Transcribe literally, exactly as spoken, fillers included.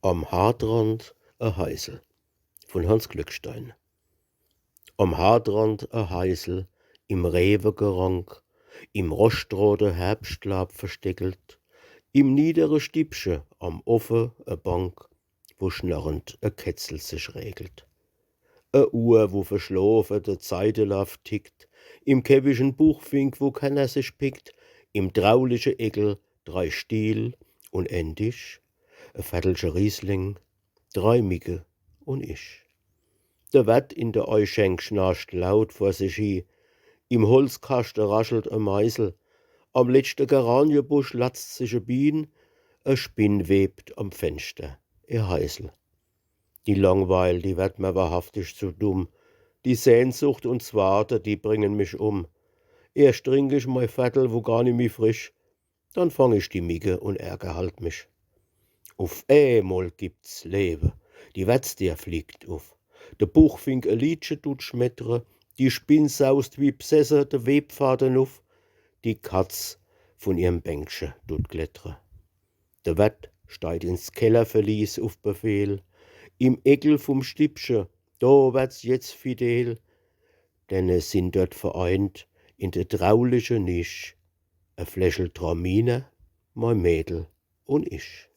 Am Hartrand e Heisel von Hanns Glückstein. Am Hartrand e Heisel, im Rewegerank, im roschtrote Herbschtlaab versteckelt, im niedere Stibbche am Offe e Bank, wo schnarrend e Kätzel sich räkelt. E Uhr, wo verschlofe de Zeitelaaf tickt, im Käfig en Buchfink, wo kenner sich pickt, im trauliche Eckel drei Stiel un en Disch, e Vertelche Riesling, drei Micke un ich. De Wert in de Eischenk schnarcht laut vor sich hi, im Holzkaschte raschelt e Meisel, am letschte Geranjebusch latzt sich e Bien, e Spinn webt am Fenschter e Heisel. Die Langweil, die werd mer wahrhaftig zu dumm, die Sehnsucht un 's Warte, die bringen mich um. Erscht trink ich mei Vertel, wo gar nimmi frisch, dann fang ich die Micke un ärger halt mich. Uf eemol gibt's Lewe, die Wertsdeer fliegt uf, de Buchfink e Liedche dut schmettre, die Spinn saust wie bsesse de Webfade nuff, die Katz vun ihrem Bänkche dut klettre. De Wert steigt ins Kellerverlies uf Befehl. Im Eckel vum Stibbche, do werd's jetzt fidel, denn es sin dort vereint in de trauliche Nisch e Fläschel Traminer, mei Mädel un ich.